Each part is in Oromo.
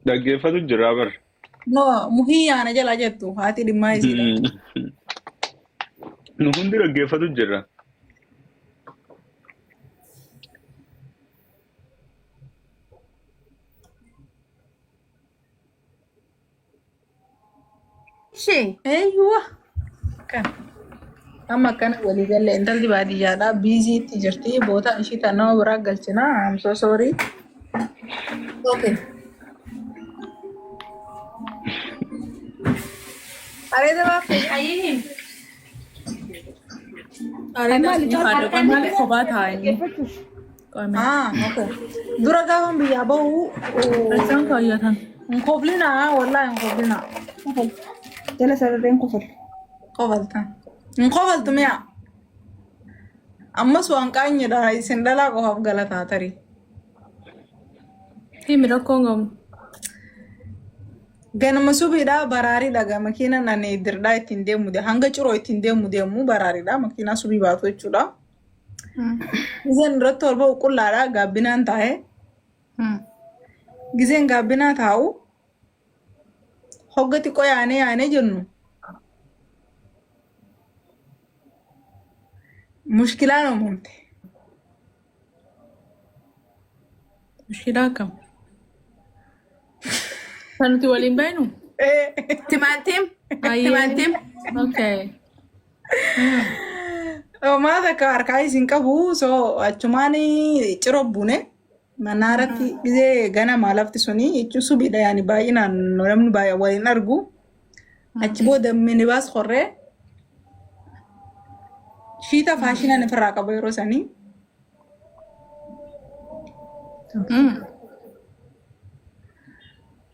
Dhaggeeffatu jira bar. No, muhiyyaana jala jettu haati dhimmaa isiidha. Nu hundi dhaggeeffatu jira. Ishee. Eeyyuwa. Kan. Amma akkana walii galle intalli baadiyyaadhaa biiziitti jirti. Boota ishii tan nama biraa galchina. I'm so sorry. Okay. Areeda baafte. Ayyee him. Areeda Maali isin caaltu haadha maaliif kophaa ta'a inni? dhaggeeffachuuf. Qoome. Ah, okay. Dura gaafa biyyaa bahu Isaan kaayyatan. hin koflinaa wallahi hin koflinaa. Kofal. Jala sararreen kofal. Kofaltan. Hin kofaltu mi'a. Ammas waan qaanyidha isin dhalaa qofaaf galataa tarii. Himi rakkoon qabu. Ganama subiidha baraariidha gaa makiinaan ani dirdhaa ittiin deemu hanga ciroo ittiin deemu deemu baraariidha makiinaa subii baatu jechuudha. Gizeen irratti ol ba'u qullaadha gaabbinaan taa'e. Gizeen gaabbinaa taa'u hogga xiqqoo yaanee yaanee jennu mushkilaan uumamte. Mushkilaa akkam? Kan nuti waliin beeknu? Timaantim. Ayyee. Timaantim. Okay. Homaa takka harkaa isin qabu so achumaan ciroo bune manaaratti gizee ganama lafti suni jechuun subiidha yaani baay'inaan namni baay'ee waliin argu. Achi booda minibaas qorree shiita faashinaan ofirraa qaba yeroo sanii.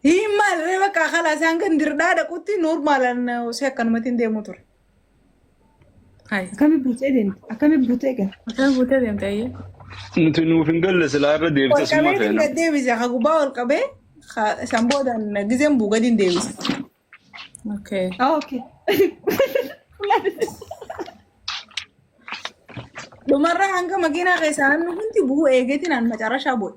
Hin maalirree bakka akala isaan kan dirdhaa dhaqutti noormaalaan osoo akkanumatti hin deemu ture. Hai. Akkami buutee deemte? Akkami buutee gala? Akkam buutee deemte ayyee? Nuti nuuf hin galle silaa irra Ol deebite suma qabee feena. gad deebise ka gubbaa ol qabee san boodaan gizeen buu gadi hin deebise. Okay. Ah, okay. Dhumarra hanga makiinaa keessaa namni hundi bu'uu eegeetiin an macarashaa bu'e.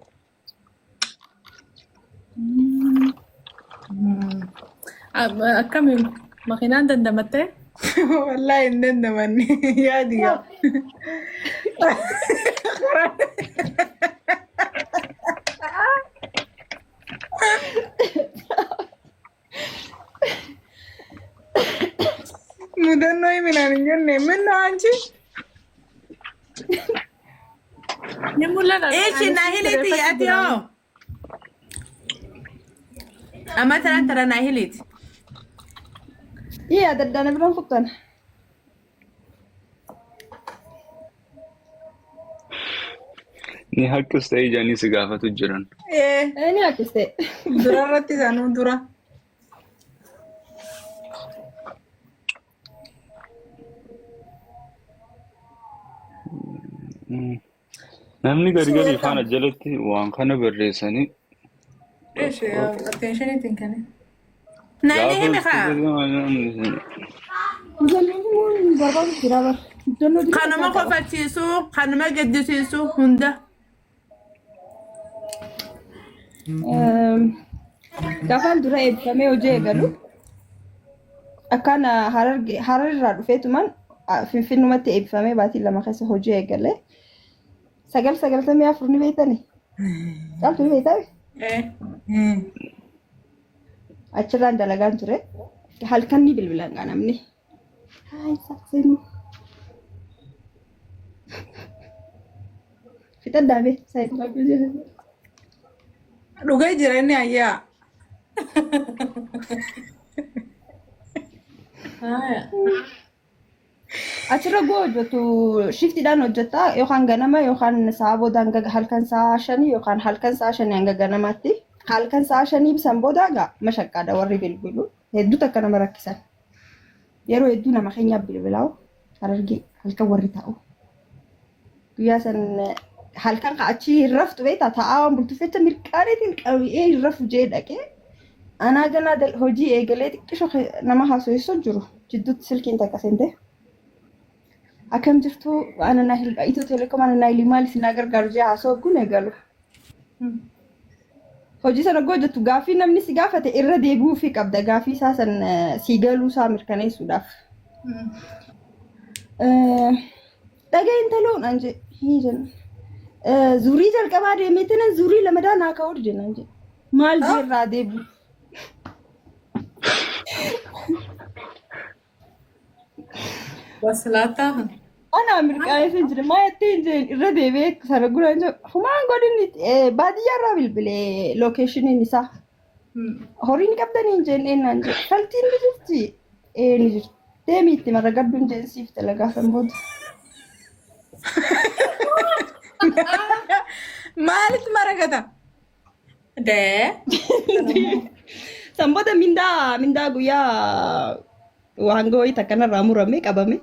Akkamiin makiinaan dandamattee? Wallaahi hin dandamanne yaadi gaa. Mudannoo himinaan hin jenne minno anchi. Ni mul'ata. Eeshi naahiliiti ati hoo. Amma tana tara naahiliiti. Iyyaa daddaana biraan kuttan. Ni haqqis ta'ee ijanii si gaafatu jiran. Ee Ni haqqiste. dura irratti sanuu dura. Namni gari So gari welcome. faana jalatti waan kana barreessanii Eeshi attention ittiin kenne. Naahilii himi kaa. Mudannoo himuun barbaadu jira bara. Mudannoo dura Kanuma kofachiisu, kanuma gaddisiisu hunda. Gaafaan dura eebbifamee hojii eegalu akkaan harar irraa dhufeetumaan finfinnumatti eebbifamee baatii 2 keessa hojii eegale. 994 ni beektani? Caaltu ni beektaa? Achirraan dalagaan ture. Halkan ni bilbilan gaa namni. Haay sakseen. Fixadhaa bee saayit. Dhugee jira inni ayyaa. Achirra goo hojjetu shiftiidhaan hojjetta yookaan ganama yookaan sa'a booda hanga halkan sa'a 5 yookaan halkan sa'a 5 hanga ganamaatti. Halkan sa'a 5 san booda gaa mashaqqaadha warri bilbilu. Hedduu takka nama rakkisan. Yeroo hedduu nama keenyaaf bilbilaa'u harargee halkan warri taa'u. Guyyaa san halkan ka achii hin raftu beektaa taa'aa waan bultuuf jecha mirqaaneetiin qabi'ee hin rafu jee dhaqee anaa ganaa hojii eegalee xiqqisho nama haasofsiisu jiru jidduutti silkiin takka seente. Akkam jirtu ana naahil Itiyoo Telekoom ana naahil maal isin naa gargaaru jee haasoo kun eegalu. Hojii sana hojjettu gaaffii namni si gaafate irra deebi'uufii qabda, gaaffii isaa san si galuu isaa mirkaneessuudhaaf. Dhagee intaloo naan jedhe hii jenna. Zurii jalqabaa deemeetinan zurii lamadaa naa ka'uu dide naan jedhe. Maal jeerraa deebi'u? Waslaataa. Ana mirqaa'ee hin jire, maa jettee hin jireen irra deebi'ee sana guraan jiru. Humaan godhin baadiyyaa irraa bilbilee location isaa. Horii ni qabdanii hin jeen eenyaan jedhe. Faltiin ni jirti. Ee, ni jirti. Deemii itti maragaddu hin jeen, siif dalagaa san booda. Maalitti maragata? Dee. San booda mindaa guyyaa waan wayii takkanarraa murame qabame.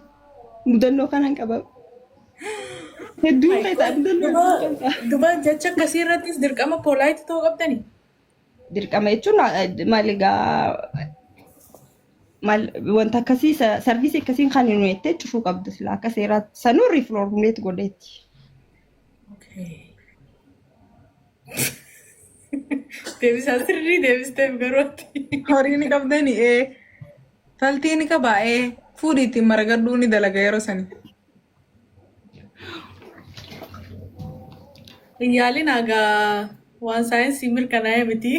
Mudannoo kanaan qabame. Hedduu keessaa mudannoo hedduu keessaa. Duba jecha akkasii irrattis dirqama polite ta'uu qabdanii? Dirqama jechuun maal egaa, maal wanta akkasii service akkasiin kan hin jettee cufuu qabdu sila akka seeraatti sanuu reformulate godheetti. Deebisaa sirrii deebisteef garuu ati. Horii ni qabdanii ee. Faltii ni qabaa ee. Fuudhii ittiin maragadhuu, ni dalaga yeroo sani. Hin yaalin, hagaa waan saayinsii mirkanaa'e miti.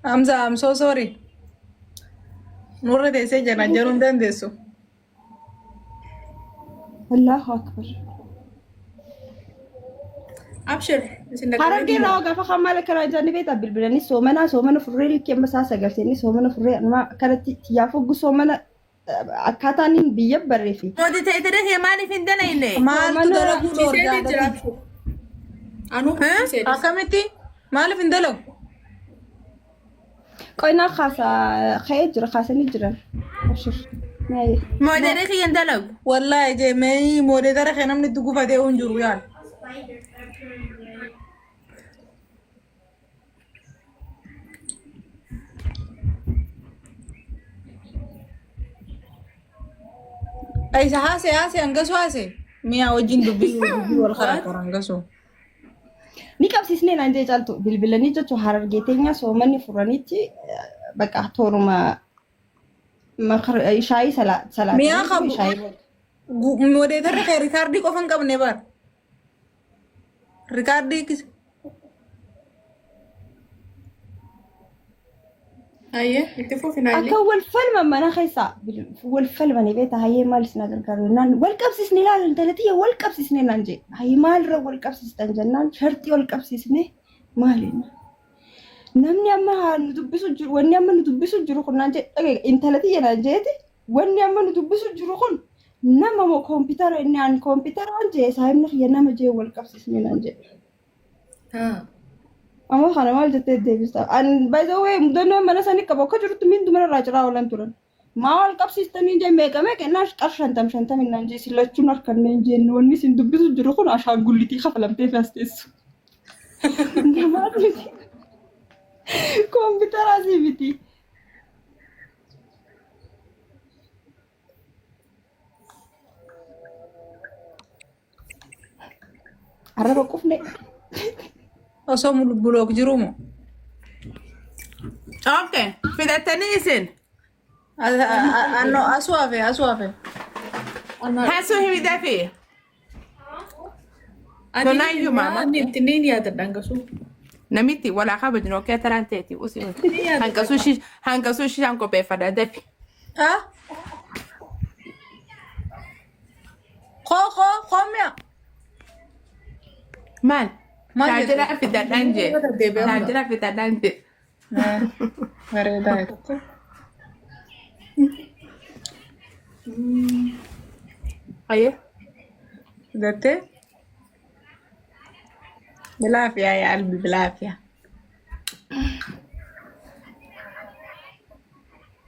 Hamza, I'm so sorry. Nurra teessee jana jaruu hin dandeessu. Allahu akbar. Abshir isin Harargee irraa gaafa kan maal akka raajaan beektaa, bilbilanii soomanaa soomana furree likkii amma isaa sagalteenii soomana furree amma akkanatti xiyyaaf hoggu soomana akkaataan inni biyya barree fi Mootii ta'e kee maaliif hin dalayne? Maaltu dalaguu Ciiseetii jira dhoorgaa? abshir. Anuu ciiseetii. Akkamitti? Maaliif hin dalagu? Qoynaa kaasaa ka'ee jira, kaasanii jiran. Abshir. Maayee. Mootii kiyya hin dalagu. Wallaahi jee mee moderator kee namni itti gufatee hin jiru yaal. Isa haase haase hangasu haase. Mi'a wajjin dubbii dubbii wal karaa karaa hangasu. Ni qabsiisnee naan jee caaltu, bilbilanii jechuun Harargee teenya soomanni furanitti bakka tooruma shaayii salaatanii Mi'a qabu. Shaayii Moderatorri kee record qofa hin qabne bara. Record Hayyee, itti fufi naayilii. Akka wal falman mana keessaa wal falmanii beektaa, hayyee maal isin gargaaru jennaan, wal qabsiisne ilaala intala tiyya wal qabsiisne naan jee, hayyee maalirra wal qabsiistan jennaan, sharxii wal qabsiisne maali namni amma haa nu dubbisu jiru, wanni amma nu dubbisu jiru kun naan jee, dhagaye intala tiyya naan jeeti, wanni amma nu dubbisu jiru kun nama moo koompitara? Inni aan koompitaraan jee, saahibni kiyya nama jee wal qabsiisne naan jee. Amma kana maal jettee deebista? An by the way mudannoo mana sanii qabu akka jirutti minduma irraa ciraa oolan turan. Maa wal qabsiistanii jee, meeqa meeqa innaan, qar shantam shantam innaan jee, silachuun harkanneen jeen, wanni isin dubbisu jiru kun ashaangullitii kafalamtee fi as teessu. Namaas miti. Koompitaraas miti. Arraba qufne. Osoo block jiru moo? Okay, fidattanii isin. Anno asuu hafe, asuu hafe. Hasuu himi dafii. Tonaayyuu maama. Ani ittiin yaadadha hangasuu. Namitti walaa kabajnu okkee taraan teeti usi. Hanqasuu shishaan qopheeffadha dafi. Ah? Koo koo koo mi'a. Maal? Maal Taajira fidadhaan jee. Deebi'aa. Taajira fidadhaan jee. Bareedaa jettee. Ayyee. Fidattee? Bilaafiyaa yaa albi bilaafiyaa.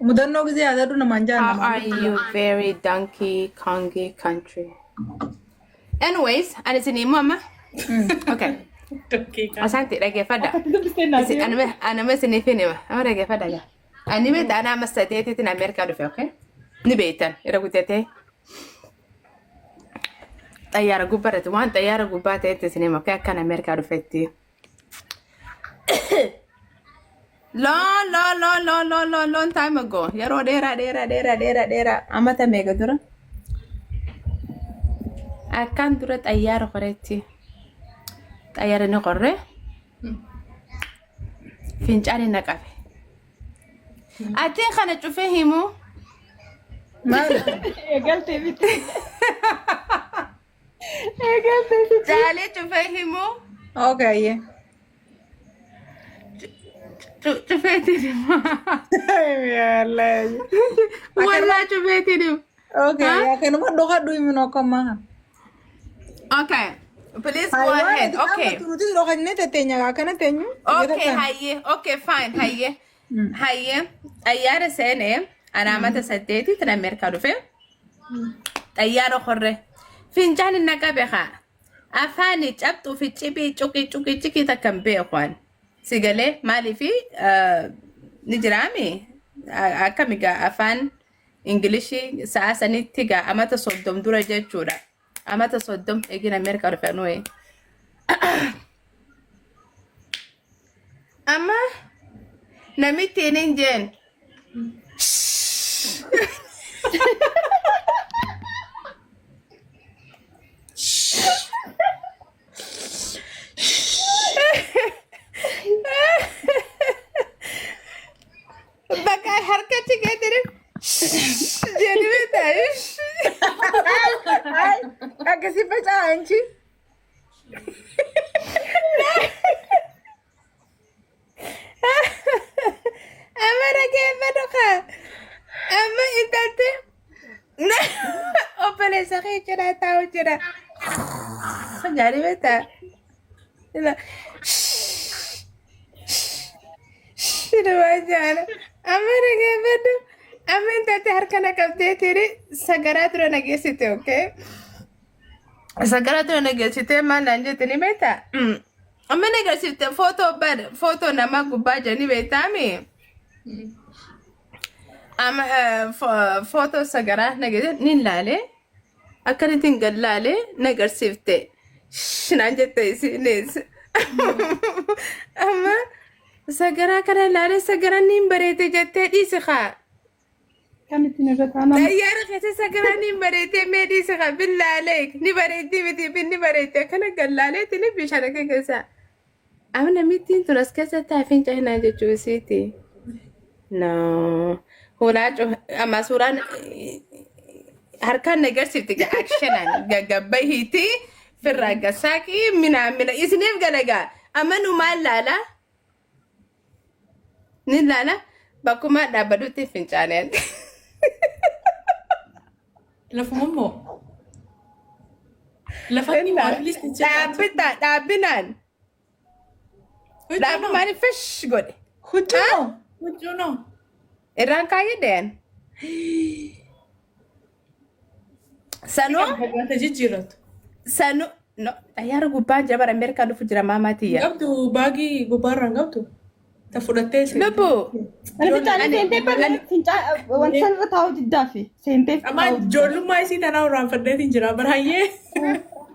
Mudannoo gisee yaadadhu namaan How jaalladha. are you, very donkey Kongi country? Anyways, ani isin immoo amma. Okay. Asante, dhaggeeffadha. Akkatti dubbistee naa Isin anuma isiniif hin hima. Amma dhaggeeffadha gaa. Ani beektaa, ana amma sadeetiitiin Ameerikaa dhufe, okay? Ni beektan irra guddatee. Xayyaara gubbaa irratti waan xayyaara gubbaa ta'etti isin hima akkan Ameerikaa dhufetti. Long, long, long, long, long, long, long time ago. Yeroo dheeraa, dheeraa, dheeraa, dheeraa, dheeraa. Amata meeqa dura? Akkaan dura xayyaara qoretti. Xayyaara ni qorre. Fincaani na qabe. Atiin kana cufee himuu. Maal? Eegaltee miti. Eegaltee miti. Jaalee cufee himuu. Okay. Yeah. Cufeetiin hima. Yaalaa. Wallaa cufeetiin hima. Okay. Akkanuma dhokadhu himin okkommaa. Okay. Please go ahead. Okay. Nuti dhokannee tetteenya akkana teenyu. Okay, hayyee. Okay, fine. Hayyee. Hayyee. Xayyaara seenee ana amata 8 tan Ameerikaa dhufe. Xayyaara korre. Fincaan na qabe haa. Afaani cabxuu fi cibii cuqii cuqii cikii takka hin beeku. Si galee maaliifi ni jiraami akkami gaa afaan Ingilishii sa'a sanitti gaa amata 30 dura jechuudha. Amata 30 eegin Ameerikaa dhufe nuyi. Amma namittiin hin jeen. Bakka harkatti geetiri jedhi beektaa. Akkasii faca'aa anchi. Amma dhageeffadhu kaa. Amma intalti obboleessa kee cinaa taa'u jira. Gaarii beektaa. Shilumaa jaala. Amma dhageeffadhu. Amma intalti harka na qabdee tiri sagaraa dura na geessite okay. Sagaraa dura na geessite maal naan jette ni beektaa? Amma na geessite footoo bar footoo namaa gubbaa jira ni beektaami? Amma footoo sagaraa na geessite ni laalee akkanittiin gad laalee na agarsiifte. Naan jette isiinis. Amma sagaraa kana laalee sagaraan niin bareete jettee dhiisi kaa. Kamittiin irra taanaan. Xayyaara keessa sagaraan niin bareete mee dhiisi kaa billaalee ni bareeddii miti bin ni bareedde akkana gad laaleetti ni bishaan akka keessa. Amma namittiin tun as keessatti hafin cahinaa jechuu isiiti. No. Hulaa amma suuraan harkaan na agarsiifti actionaan gaggabbahiiti firraa gasaaqii minaa mina isiniif galagaa amma nu maal laala ni laala bakkuma dhaabbadhutti fincaaneen. Lafuma immoo. Lafatti immoo at least Dhaabbita dhaabbinaan dhaabbumaan fish godhe. Huccuu. Huccuu noo. Irraan kaayyee deeyan. Sanuu Gata jijjiirratu. Sanuu no xayyaara gubbaan jira bara Ameerikaa dhufu jira maamaa tiyya. Qabdu baagii gubbaarraan qabdu. Ta fudhattee seente. Lubbu. Ani fincaanii seentee bara fincaa wanta san irra taa'uu diddaafi seentee Amma ijoollummaa isii tanaa irraanfadheetiin jira baraayyee.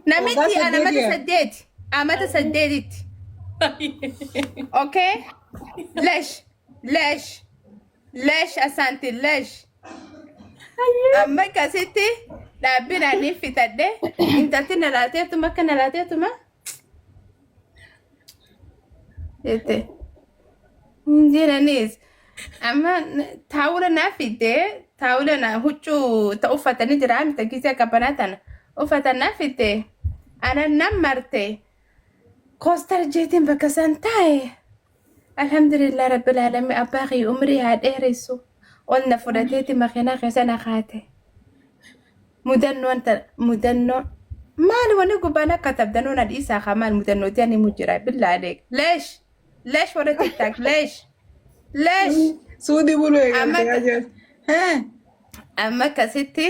Namitti Waggaa ana amata 8. 8. Amata 8tti. Okay? Lesh. Lesh. Lesh asanti lesh. Amma akkasitti dhaabbinaan ni fitadhe. Intalti na laalteetuma akka na laalteetuma. Jette. Jedhanis. Amma taawula naa fidde taawula na huccuu ta uffatanii jira mita gisee qabbanaa tana uffatan naa fidde ana nan marte koostar jeetiin bakka san taa'e. Alhamdulillah rabbil alamin abbaa kiyya umrii haa dheeressu ol na fudhateeti makiinaa keessa na kaate. Mudannoon mudannoo maali wanni gubbaan akka tabdanuu na dhiisaa kaa maal mudannooti ani himu jira billaa aleek leesh leesh warra tiktaak leesh leesh. Suudii buluu Amma eegalte ajaa'ib. Hee. Amma akkasitti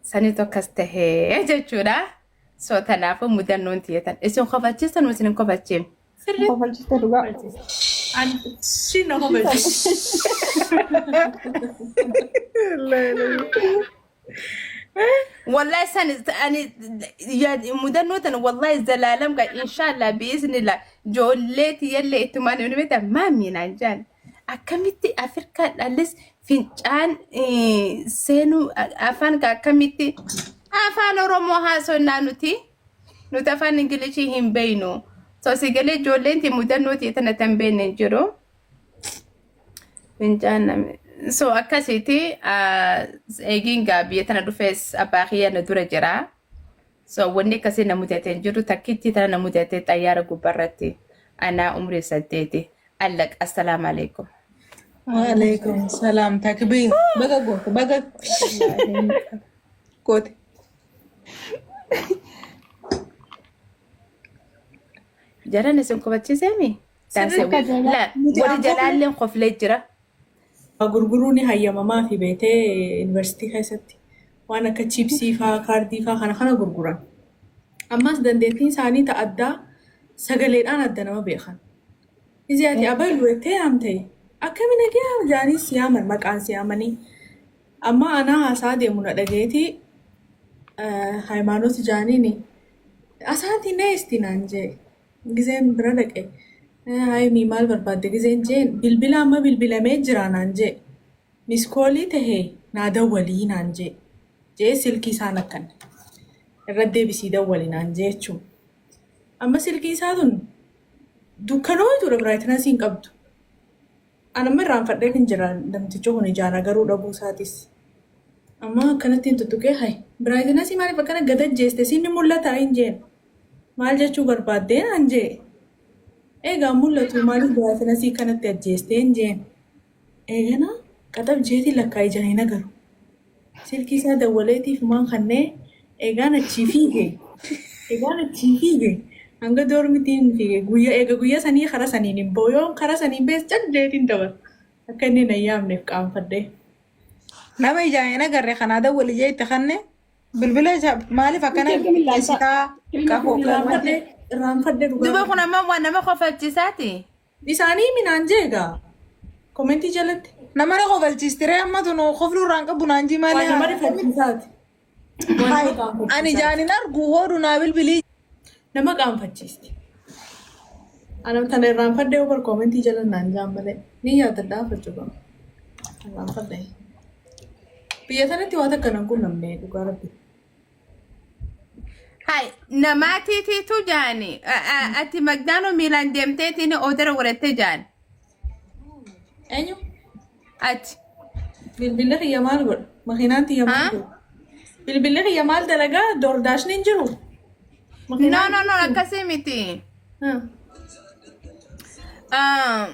sanitu akkas tahee jechuudha. So tanaafuu mudannoon tiyyatan isin kofachiisan isin hin kofachiifne. Sirriitti. Kofalchiste dhugaa. An shi na kofalchiise. Wallahi san ani mudannoo tana wallahi zalaalam ga inshallah biiznillah ijoollee tiyyallee ittumaan inni beektaa maamii naan jaan akkamitti Afrikaa dhallis fincaan seenuu afaan ka akkamitti afaan Oromoo haasonnaa nuti afaan Ingilishii hin beeynu. So si galee ijoolleen ti mudannoo tiyya tana tan beekne hin jiru. Fincaan namni. So akkasiiti eegiin gaa biyya tana dhufees abbaa kiyya na dura jira. So wanni akkasii na mudate hin jiru takkitti tana na mudate xayyaara gubbarratti anaa umrii 8. Allaq assalaamu alaikum. Waalaikum salaam takbiir. Baga goote baga goote. Jaran isin kofachiiseemi? Sirriitti Akka jalaa. La Nuti warri an jalaalleen koflee jira. Waa gurguruu ni hayyamamaa fi beetee yuunivarsiitii keessatti waan akka chiipsii faa kaardii faa kana kana gurguran. Ammas dandeettiin isaanii ta addaa sagaleedhaan adda nama beekan. Izi ati abalu jettee yaamte akkami nagaa jaanii si yaaman maqaan si yaamanii. Amma anaa haasaa deemu na dhageetii hayimaanooti jaaniini asaanti neesti naan jee gizeen bira dhaqe hayimii maal barbaadde gizeen jeen bilbila amma bilbilamee jira naan jee miskoolii tahee naa dawwalii naan jee jee silkii isaan akkan irra deebisii dawwali naan jee jechuun. Amma silkii isaa tun dukkanooytuudha brightness hin qabdu. An amma irraanfadhee kan jira namtichi kun ijaan agaruu dhabuu isaatis. Amma akkanatti hin tuttuqee hay brightness maaliif akkana gad ajjeeste sinni mul'ata hin jeen. Maal jechuu barbaaddee naan jee. Eegaa mul'atu maaliif brightness kanatti ajjeeste hin jeen. Eegana qaxab jeetii lakkaa ijaan hin agaru. Silkii isaa dawwaleetiif maan kannee eegaan achii fiige. Eegaan achii fiige. Hanga doormitiin fiige. Guyya eega guyya sanii kara saniin hin ba'u. Yoon kara saniin bees cal jeetiin dabala. Akka inni hin ayyaamneef qaanfadhee. Nama ijaan hin agarre kanaa dawwali jee itti kanne bilbila isaa maaliif akkana Akkamiin laaltaa? qeessitaa qafoo Irraanfadhee irraanfadhee dhugaa. Duba kun ammoo waan nama kofalchiisaati. Isaanii minaan jeegaa. Komentii jalatti. Nama na kofalchiistiree amma tunu kofluu irraan qabu naan jii Waan malee. nama rifachiisaati. Waan nama Ani qaanfachiisaati. ijaan hin argu hoodhu naa bilbilii. Nama qaanfachiisti. Anam tana irraanfadhee over komentii jala naan jaan malee. Ni yaadadhaa fachuudha. Irraanfadhee. Biyya sanatti waan takka nan qunnamne dhugaa rabbi. Hai namaatiitiitu jaani ati magdaanoo miilaan deemteetiin oodara godhattee jaan Eenyu? ati. Bilbilli kiyya maal godha? Makiinaan tiyya maal Haa? godha? Bilbilli kiyya maal dalagaa? Doordaashni hin jiru. No no no akkasii miti. Haa. Ah.